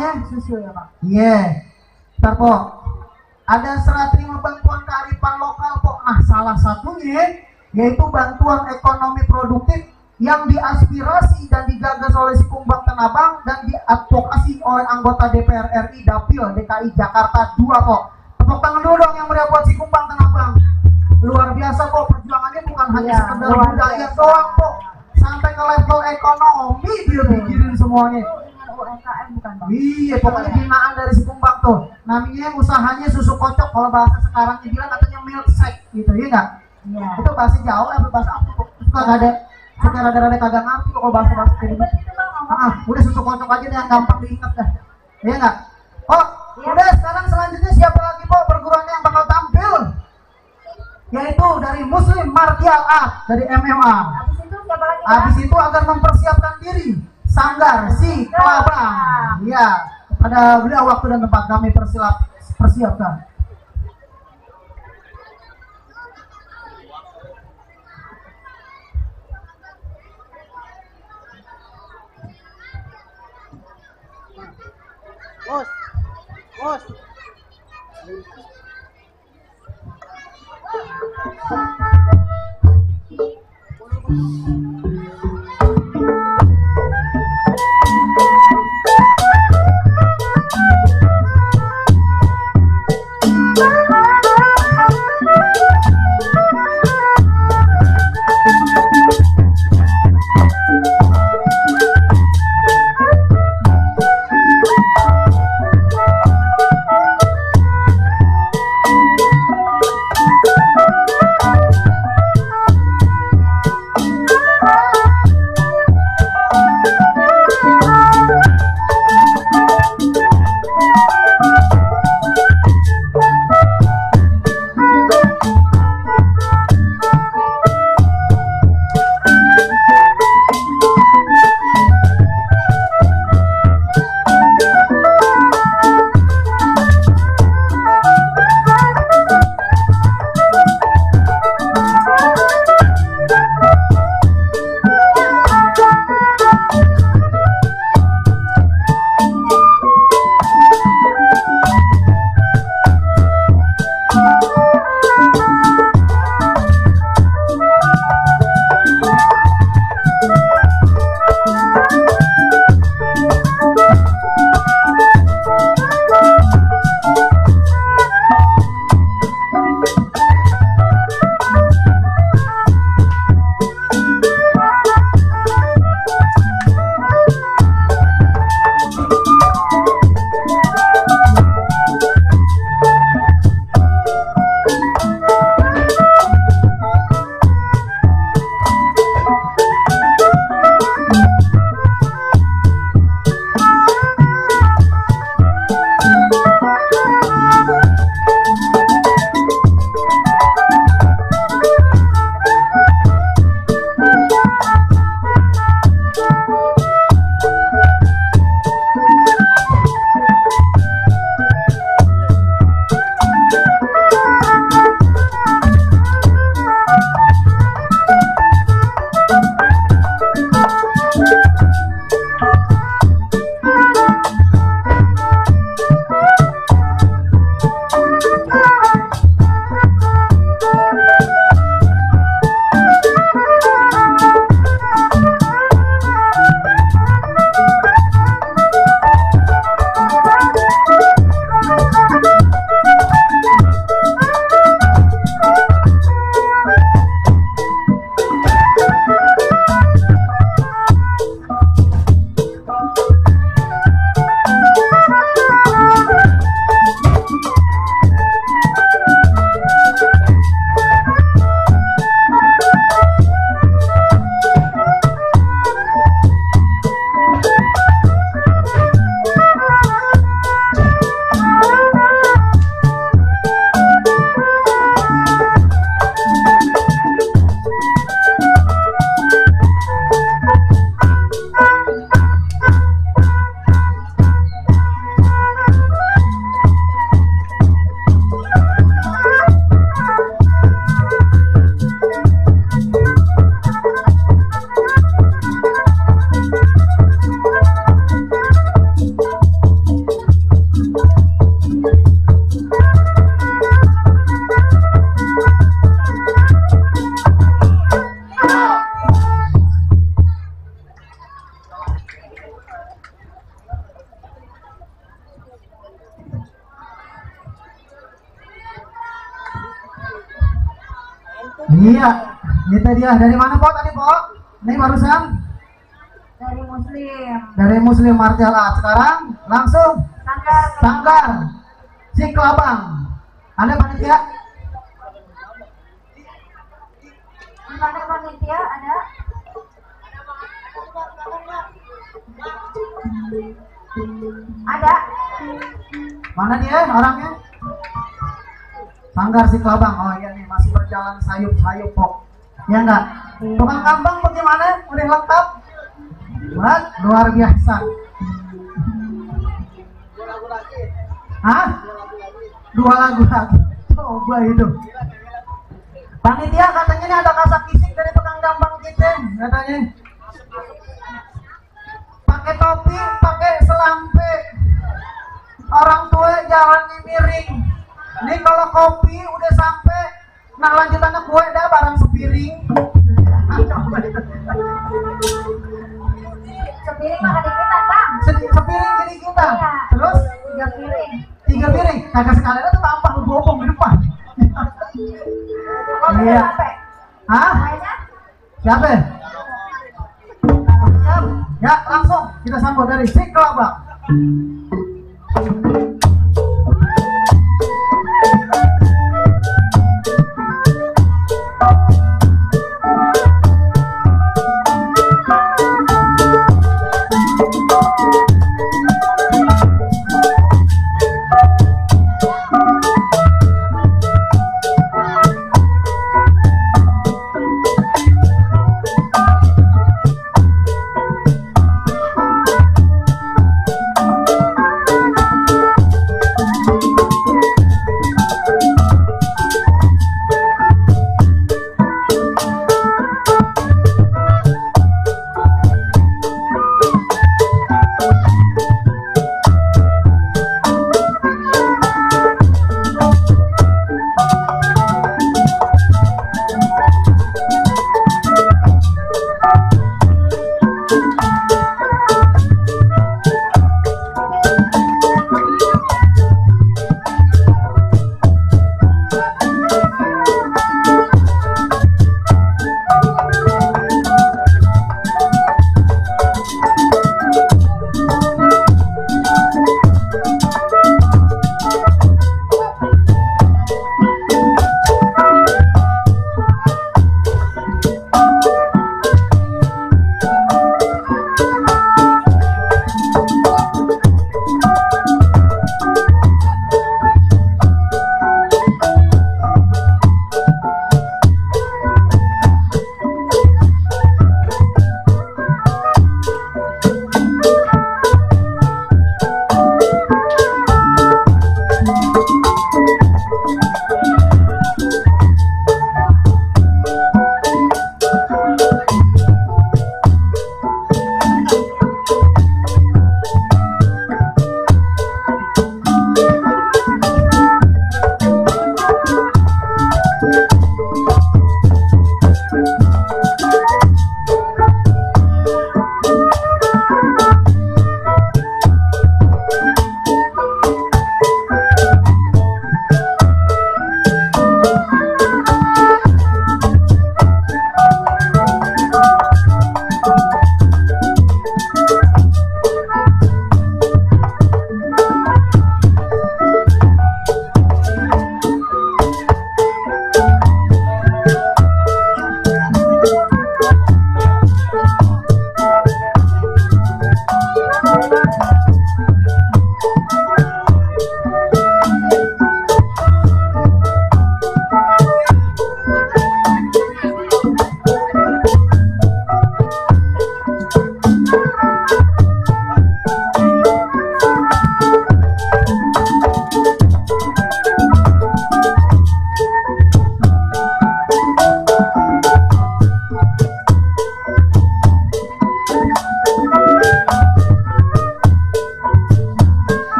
namanya? Susu ya Pak. Iya. Ntar po, ada serah terima bantuan kearifan lokal po. Nah salah satunya yaitu bantuan ekonomi produktif yang diaspirasi dan digagas oleh Sikumbang Tanah Abang dan diadvokasi oleh anggota DPR RI Dapil DKI Jakarta 2 kok. Tepuk tangan dulu dong yang meriah buat Sikumbang Tanah Abang. Luar biasa kok, perjuangannya bukan hanya sekedar budaya doang kok, sampai ke level ekonomi dia pikirin semuanya. Dengan UMKM bukan Pak? Iya, pokoknya binaan dari Sikumbang tuh. Namanya usahanya susu kocok, kalau bahasa sekarang dibilang katanya milkshake gitu, iya nggak? Iya. Itu bahasa Jawa atau bahasa apa kok? Suka nggak ada, suka rada-rada kagak ngerti kok kalau bahasa kayak gitu. Udah susu kocok aja deh yang gampang diingat dah, iya nggak? Oh, udah sekarang selanjutnya siapa lagi po perguruan yang bakal tampil? Yaitu dari Muslim Martial Art dari MMA. Habis itu siapa lagi Pak? Habis itu akan mempersiapkan diri Sanggar si Kelabang. Iya, pada beliau waktu dan tempat kami persiapkan. Bos. Iya, itu dia. Dari mana po tadi po? Ini barusan Dari Muslim. dari Muslim Martial Art. Sekarang langsung Sanggar. Sanggar si Kelabang. Ada panitia? Di mana panitia ada? Ada. Mana dia orangnya? Sanggar si Kelabang. Oh iya nih masih berjalan sayup-sayup po. Ya enggak? Tukang kambang bagaimana? Udah lengkap? Wah, luar biasa. Hah? 2 lagu lagi. Coba itu. Panitia katanya ini ada kasak kisik dari tukang kambang kita. Katanya. Pakai topi, pakai selampe. Orang tua jalan miring. Ini kalau kopi udah sampai, nah lanjutannya kue dah barang sepiring. Sepiring makan ikutan bang. Sepiring jadi kita. Iya. Terus 3 piring. 3 piring. Kagak sekalian itu tambah bobong di depan. Oh, Iya. capek. Hah? Mainnya? Siapa? Siap. Ya langsung kita sambut dari si Kelabang.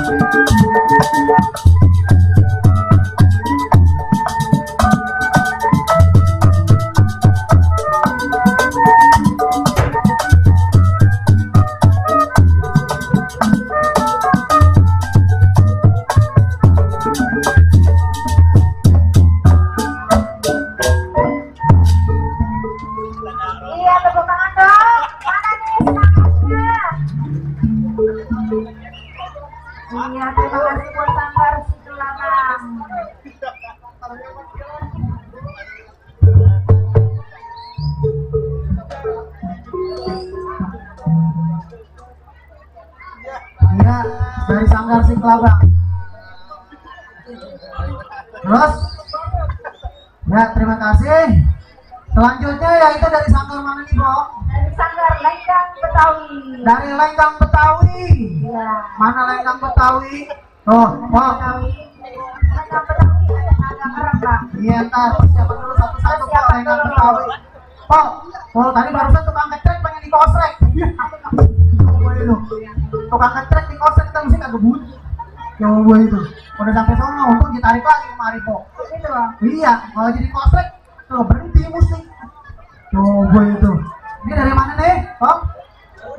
Iya, tepuk tangan dong. Mana nih semangatnya? Iya, terima kasih buat Sanggar Situlanang. Iya, dari Sanggar Siklabang. Terus, ya terima kasih. Selanjutnya yaitu dari Sanggar mana nih, Bro? Dari Sanggar Lenggang Betawi. Dari Lenggang Betawi. Iya. Mana Lenggang Betawi? Oh, Pok. Betawi. Lenggang Betawi agak keren, Bang. Iya, ntar siapa dulu satu-satu, Pok. Lenggang Betawi. Pok, oh tadi barusan tukang ngetrek pengen dikosrek. Coba itu. Tukang ngetrek dikosrek kita mesti kagak bunyi. Coba itu. Udah sampai sono, untung ditarik lagi kemari, Pok. Gitu, Bang. Iya, kalau jadi kosrek, tuh berhenti musik. Coba itu. Ini dari mana nih, Om?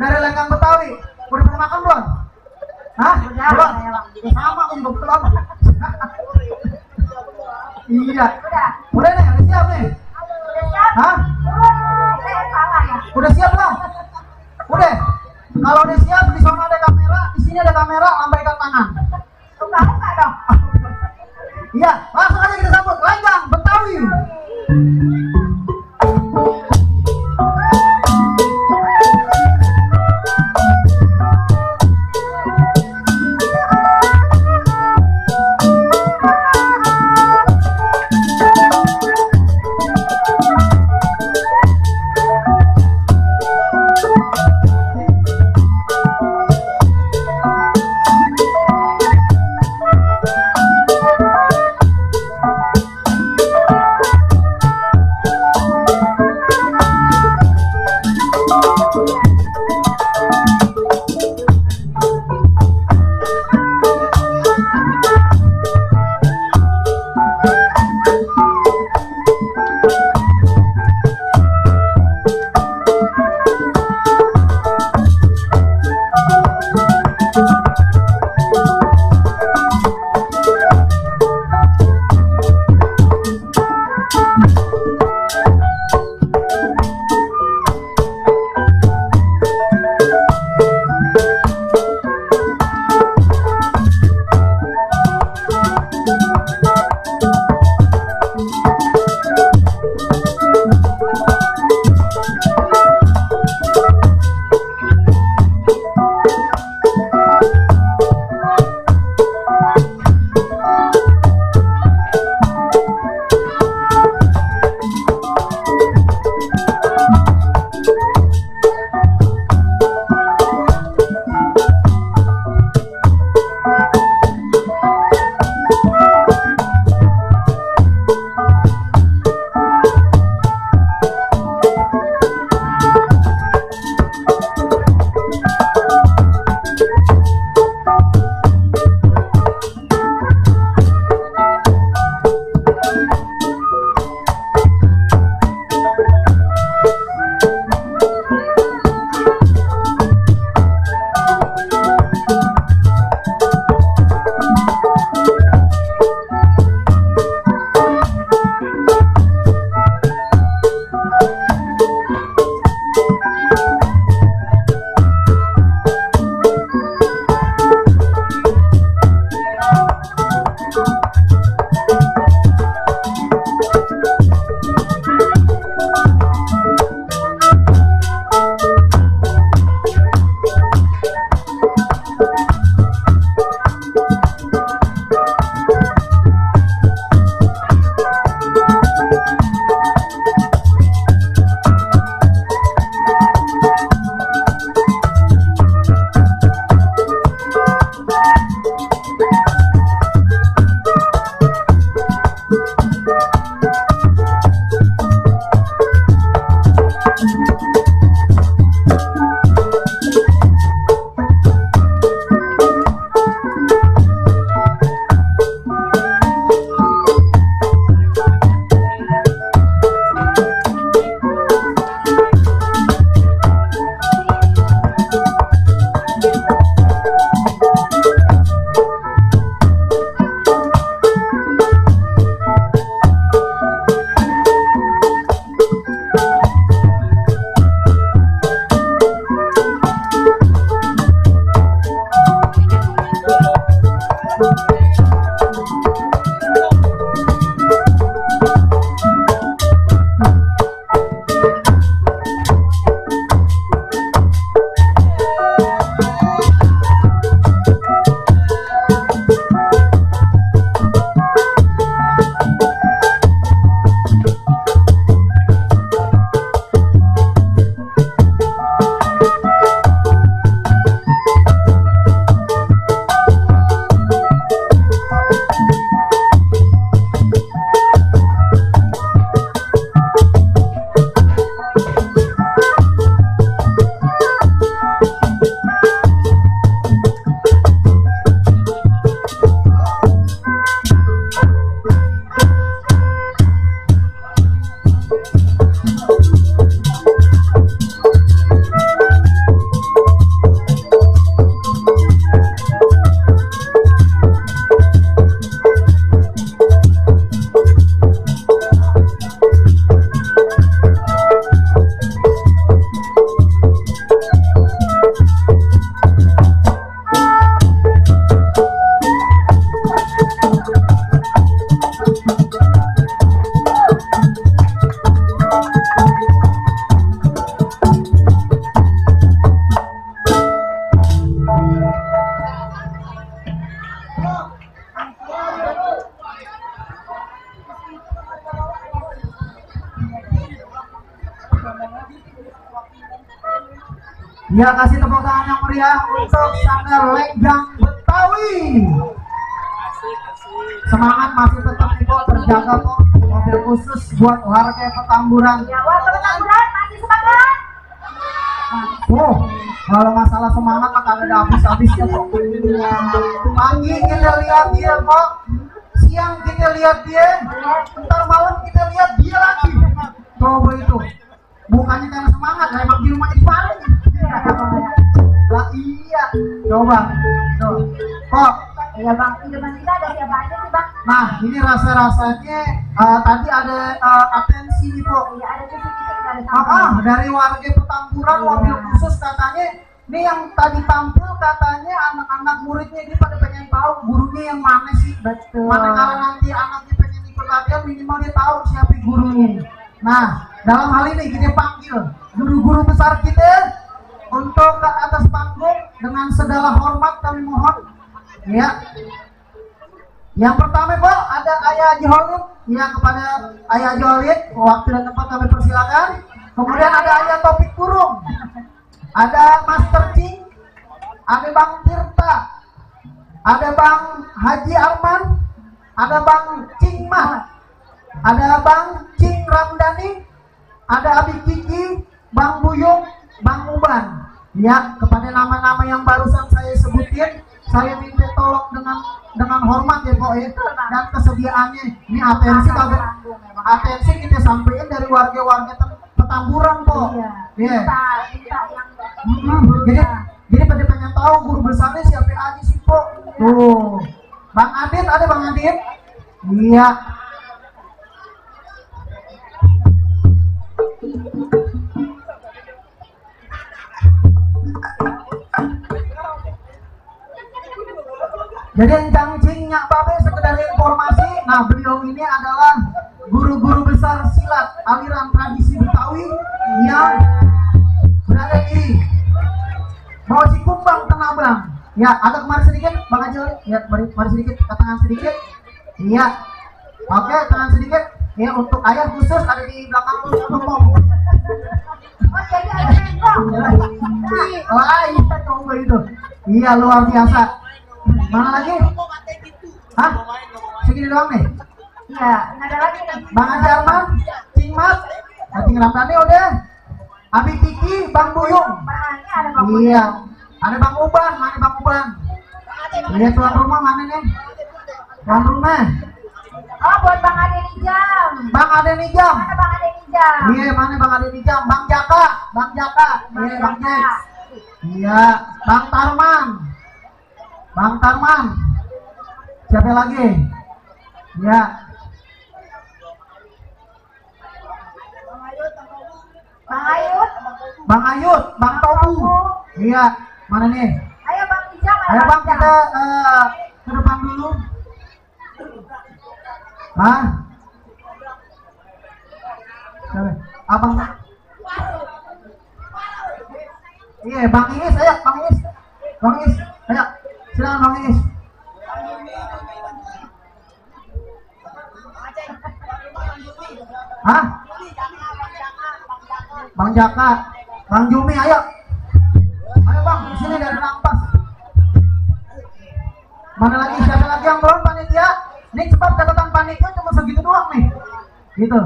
Dari Lenggang Betawi. Udah pernah makan belum? Hah? Udah, Belum? ya, Bang. Ya, sama Om, belum. Iya. Udah. Udah nih, udah siap nih. Udah siap? Hah? Salah ya. Udah siap belum? Udah. Kalau udah siap, di sana ada kamera, di sini ada kamera, lambaikan tangan. Buka dong. Iya, langsung aja kita sambut Lenggang Betawi. Ya, kasih tepuk tangan yang meriah untuk Sanggar Lenjang Betawi. Semangat masih tetap kok terjaga kok. Mobil khusus buat warga Petamburan. Ya, warga Petamburan masih semangat. Oh, kalau masalah semangat mah kagak ada habis-habisnya kok. Pagi kita lihat dia kok, siang kita lihat dia, ntar malam kita lihat dia lagi. Coba itu, bukannya karena semangat, emang di rumah jadi paling. Lah iya, coba, tuh, kok. Ya bang, di depan kita ada siapa aja sih bang? Nah, ini rasa-rasanya tadi ada atensi nih kok. Ya ada titik-titik dari sana. Dari warga Petamburan mobil khusus katanya. Ini yang tadi tampil katanya anak-anak muridnya ini pada pengen tahu gurunya yang mana sih. Betul. Manakala nanti anaknya pengen ikut latihan minimal dia tahu siapa gurunya. Nah, dalam hal ini kita panggil guru-guru besar kita untuk ke atas panggung dengan segala hormat kami mohon. Ya. Yang pertama Pak ada Ayah Haji Holid. Ya, kepada Ayah Haji Holid waktu dan tempat kami persilakan. Kemudian ada Ayah Topik Kurung. Ada Master Cing, ada Bang Tirta, ada Bang Haji Arman, ada Bang Cing Mah, ada Bang Cing Ramdhani, ada Abi Kiki, Bang Buyung, Bang Uban. Ya, kepada nama-nama yang barusan saya sebutin, saya minta tolong dengan hormat ya Pak ya, dan kesediaannya. Ini atensi kita sampaikan dari warga-warga Petamburan Pak. Iya. Jadi pada pengen tahu guru besarnya siapa aja sih Pak. Tuh, Bang Adit ada Bang Adit? Iya. Jadi Encang Cing Nyak Babe sekedar informasi. Nah, beliau ini adalah guru-guru besar silat aliran tradisi Betawi yang berada di Bawah Cikumbang Tenabang. Ya, agak kemari sedikit, Bang Ajul. Ya, mari sedikit, ke tangan sedikit. Iya. Oke, tangan sedikit. Ya, untuk ayah khusus ada di belakang ngomong. Oh jadi ada handphone. Wah, iya coba itu. Iya, luar biasa. Mana lagi? Hah? Segini doang nih? Iya, nggak ada lagi nih. Bang Ajarman, Cing Mas, Cing Ramdhani udah. Abi Kiki, Bang Buyung. Ini ada Bang Buyung. Iya. Ada Bang Uban, mana Bang Uban? Iya, tuan rumah mana nih? Tuan rumah. Oh, buat Bang Ade Nijam. Bang Ade Nijam. Mana Bang Ade Nijam? Iya, mana Bang Ade Nijam? Bang Jaka, Bang Jaka. Iya, Bang Jaka. Iya, Bang Tarman. Bang Tarman. Siapa lagi? Ya. Bang Ayut. Bang Ayut, Bang Tobu. Iya, mana nih? Ayo Bang Nijam. Ayo Bang kita ke depan dulu. Hah? Siapa? Abang. Iya, Bang Iis, ayo, Bang Iis. Bang Iis, ayo. Silakan Bang Iis. Hah? Bang Jaka, Bang Jumi, ayo. Ayo Bang, di sini dari Rampas. Mana lagi? Siapa lagi yang belum panitia? Ini cepat catatan panitia cuma segitu doang nih. Gitu.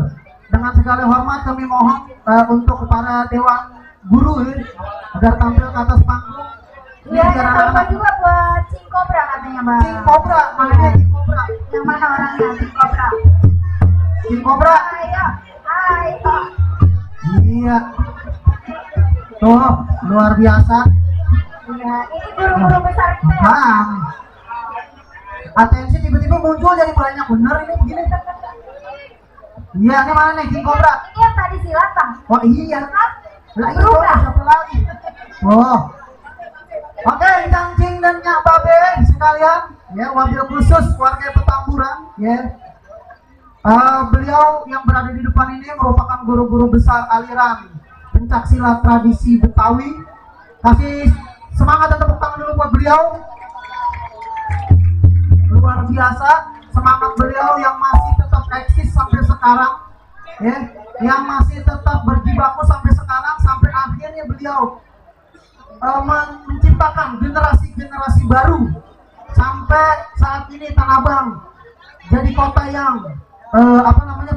Dengan segala hormat kami mohon untuk para dewan guru agar tampil ke atas panggung. Iya, jangan lupa juga buat Cing Cobra katanya, Bang. Cing Cobra, mana dia Cing Cobra? Yang mana orangnya Cing Cobra? Cing Cobra. Ayo, ayo. Iya. Tuh, luar biasa. Iya, ini guru-guru besar kita ya. Bang. Atensi tiba-tiba muncul jadi banyak bener ini begini. Iya, ini mana nih Cing Cobra? Ini yang tadi silat, Bang. Oh iya. Lah itu Berubah. siapa lagi? Oh. Oke, Cing dan Nyak Babe sekalian, ya wabil khusus warga Petamburan, ya. Beliau yang berada di depan ini merupakan guru-guru besar aliran pencaksilat tradisi Betawi. Kasih semangat dan tepuk tangan dulu buat beliau. Luar biasa semangat beliau yang masih tetap eksis sampai sekarang, ya, yang masih tetap berjibaku sampai sekarang, sampai akhirnya beliau menciptakan generasi-generasi baru sampai saat ini Tanah Abang jadi kota yang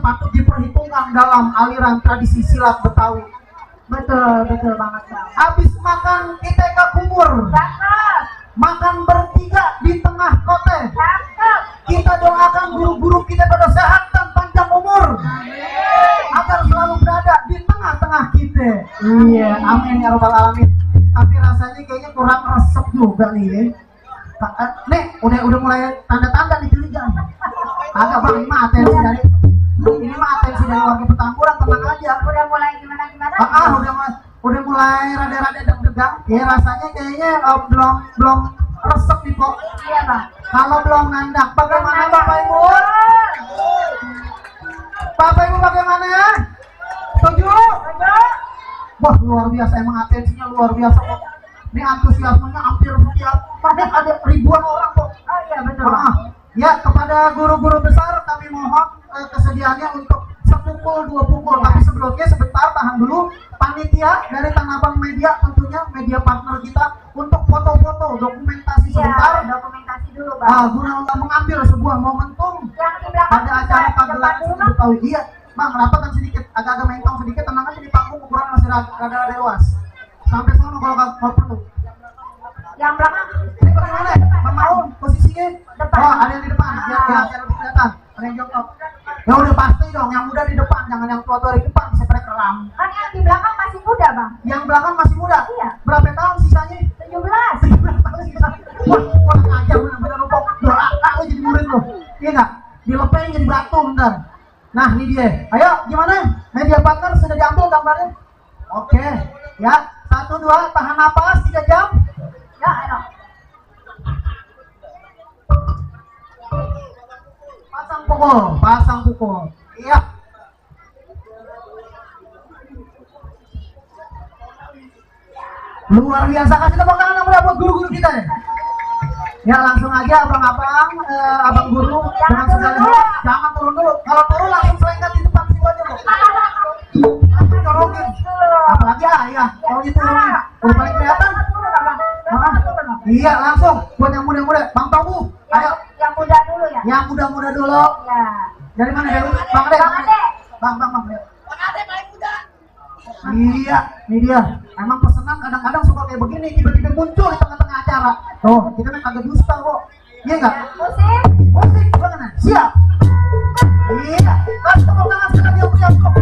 patut diperhitungkan dalam aliran tradisi silat Betawi. Betul, betul banget, Bang. Habis makan ITK Kumur, Cakep, makan bertiga di tengah kota. cakep. Kita doakan guru-guru kita pada sehat dan panjang umur agar selalu berada di tengah-tengah kita. Iya, amin ya robbal alamin. Tapi rasanya kayaknya kurang resep juga nih. Nih, udah mulai tanda-tanda di telinga. Agak Bang, ini mah atensi dari warga Petamburan, tenang aja. Udah mulai gimana-gimana? Udah mulai rada-rada deg-degan. Ya rasanya kayaknya belum resep nih kok. Iya, Bang. Kalau belum nandak, bagaimana Bapak Ibu? Bapak Ibu bagaimana ya? Setuju? Wah luar biasa, emang atensinya luar biasa kok. Ini antusiasmenya hampir setiap ada ribuan orang kok. Oh iya, betul, Bang. Ya, kepada guru-guru besar kami mohon kesediaannya untuk sepukul 2 pukul. Tapi sebelumnya sebentar tahan dulu. Panitia dari Tanah Abang Media, tentunya media partner kita, untuk foto-foto dokumentasi sebentar. Iya, dokumentasi dulu, Bang. Guna mengambil sebuah momentum Yang di belakang pada acara depan pagelaran dulu, seni Bang. Betawi. Iya, Bang, rapatan sedikit, agak-agak mentong sedikit, tenang aja di panggung, ukuran masih rada luas. Sampai sana kalau perlu. Yang belakang. Ini bagaimana? Bang Maun, posisinya? Depan. Oh, ada yang di depan, biar lebih kelihatan. Ada yang jongkok. Ya udah pasti dong, yang muda di depan, jangan yang tua-tua di depan, bisa pada keram. Kan yang di belakang masih muda, Bang. Yang belakang masih muda? Iya. Berapa tahun sisanya? 17. 17 tahun sisanya. Wah, aja bener-bener lupa. Doa lu jadi murid lu. Iya nggak? Dilepain jadi batu bentar. Nah, ini dia. Ayo, gimana? Media partner sudah diambil gambarnya? Oke, ya. 1, 2, tahan napas 3 jam. Ya, ayo. Pasang pukul. Iya. Luar biasa, kasih tepuk tangan yang buat guru-guru kita ya. Ya langsung aja abang-abang, abang guru, jangan turun dulu. Kalau turun langsung selengkat di depan situ aja loh. Langsung corokin. Apalagi ayah, kalau diturunin, udah paling kelihatan. Iya langsung, buat yang muda-muda, Bang Tomu, ayo. Yang muda dulu ya. Yang muda-muda dulu. Ya. Dari mana dulu? Bang Ade. Bang. Iya, ini dia. Emang pesanan kadang-kadang suka kayak begini, tiba-tiba muncul di tengah-tengah acara. Tuh, kita kan kagak dusta kok. Iya nggak? Musik, bagaimana? Siap. Iya. Kasih tepuk tangan sekali yang punya kok.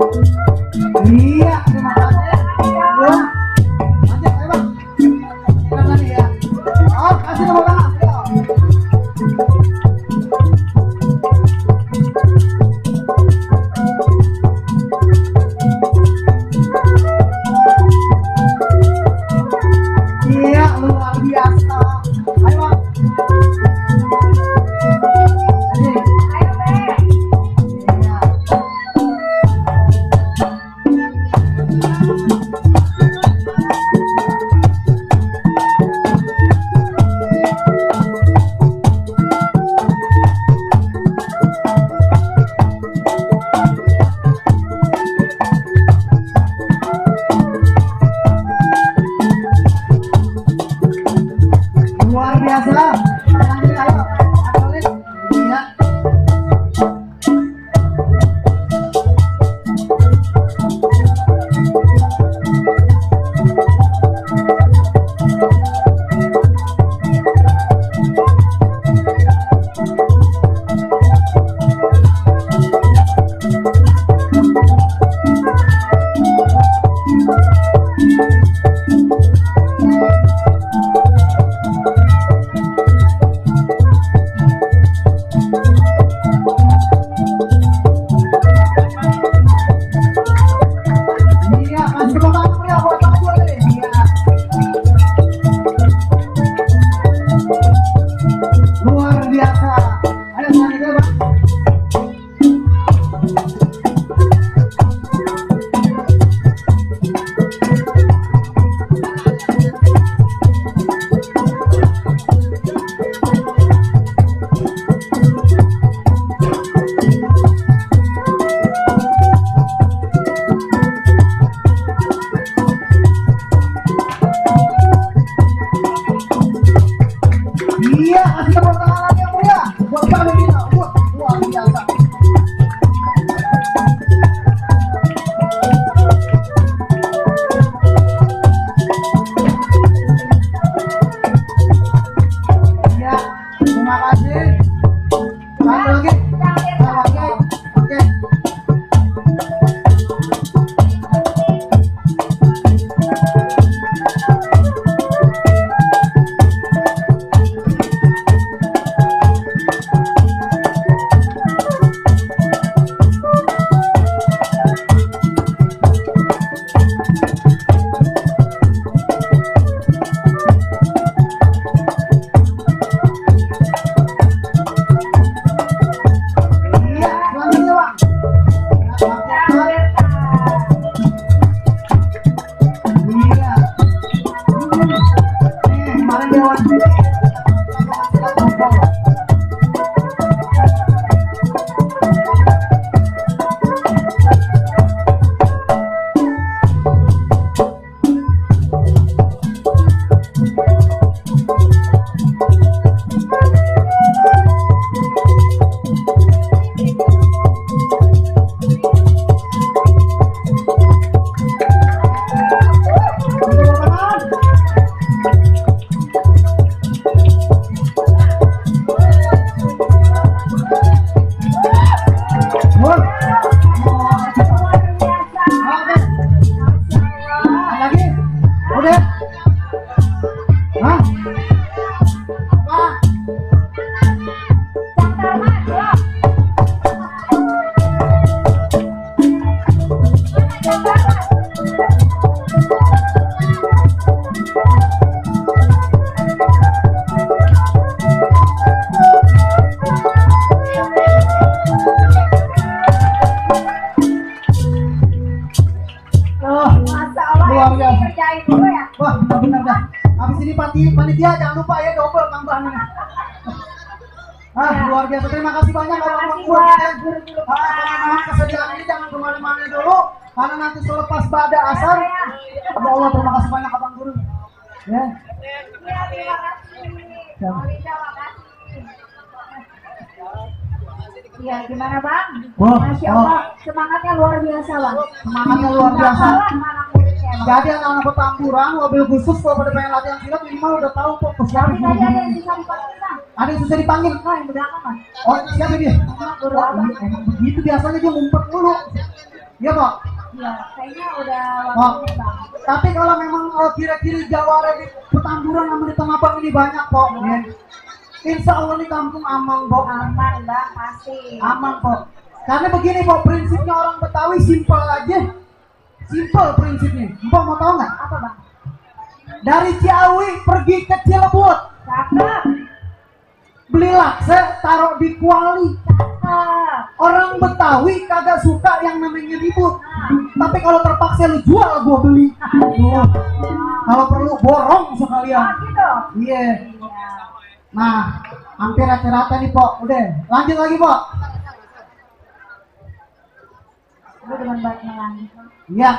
Iya, terima kasih. Ya. Lanjut, ayo Bang. Kita tadi ya. Oh, kasih tepuk tangan. Ayo. Iya, luar biasa. Ayo Bang. Ayo. Ayo, Be. Iya. Luar biasa. Lanjut ayo. Aturin. Iya. Iya, kasih tepuk tangan pria buat Bang Gur nih. Iya. Luar biasa. Ayo selanjutnya Bang. Iya, kasih tepuk tangan lagi yang mulia buat Bang Dina. Wah, luar biasa. Iya, terima kasih. Satu lagi. Oke, oke. Iya, selanjutnya Bang. Iya. Kemarin Dewan. Tepuk tangan. Bun. Oke. Lagi? Udah? Hah? Apa? Oh, Masa Allah luar yang biasa. kerjain dulu ya. Wah, benar dah. Habis ini panitia jangan lupa ya double tambahannya. Luar biasa. Terima kasih banyak Terima Bang kasih Gur. buat guru-guru Mohon kesediaan ini jangan kemana-mana dulu karena nanti selepas pada asar. Ya Allah, terima kasih banyak Abang Guru. Ya. Iya, terima kasih. Maulida, makasih. Iya, gimana Bang? Wah, Masya Allah, semangatnya luar biasa Bang. Semangatnya luar biasa. Nggak kalah mana muridnya Bang. Jadi anak-anak petamburan mobil khusus kalau pada pengen latihan silat minimal udah tahu kok Tapi siapa tadi ada yang bisa dipanggil Bang. Ada yang susah dipanggil. Nah, yang belakang Bang. Oh, siapa dia? Guru Abang. Emang begitu biasanya dia ngumpet dulu. Iya, Pak. Iya, kayaknya udah Oh. waktunya bang. Tapi kalau memang kira-kira jawara di Petamburan sama di Tengah Bang ini banyak kok. Ya. Insya Allah di kampung aman kok. Aman bang, pasti. Aman kok. Karena begini kok, prinsipnya orang Betawi simpel aja. Simpel prinsipnya. Mbak mau tahu nggak? Apa bang? Dari Ciawi pergi ke Cilebut, Cakep. beli laksa taruh di kuali. Cakep. Orang Betawi kagak suka yang namanya ribut. Tapi kalau terpaksa lu jual, gua beli. Tuh. Kalau perlu borong Oh sekalian. gitu. Iya. Iya. Nah, hampir rata-rata nih, Pok. Udah, lanjut lagi, Pok. Gue dengan baik melanjutkan. Iya.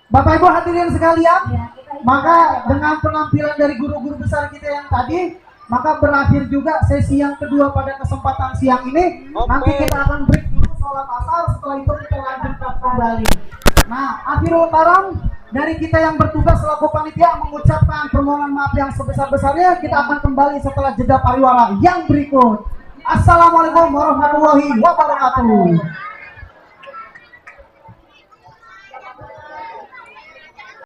Bapak Ibu hadirin sekalian, Ya, kita ikut maka aja, Bang. dengan penampilan dari guru-guru besar kita yang tadi, maka berakhir juga sesi yang kedua pada kesempatan siang ini. Oke. Nanti kita akan break dulu sholat asar, setelah itu kita lanjutkan kembali. Nah, akhirul karam dari kita yang bertugas selaku panitia mengucapkan permohonan maaf yang sebesar-besarnya. Kita akan kembali setelah jeda pariwara yang berikut. Assalamualaikum warahmatullahi wabarakatuh.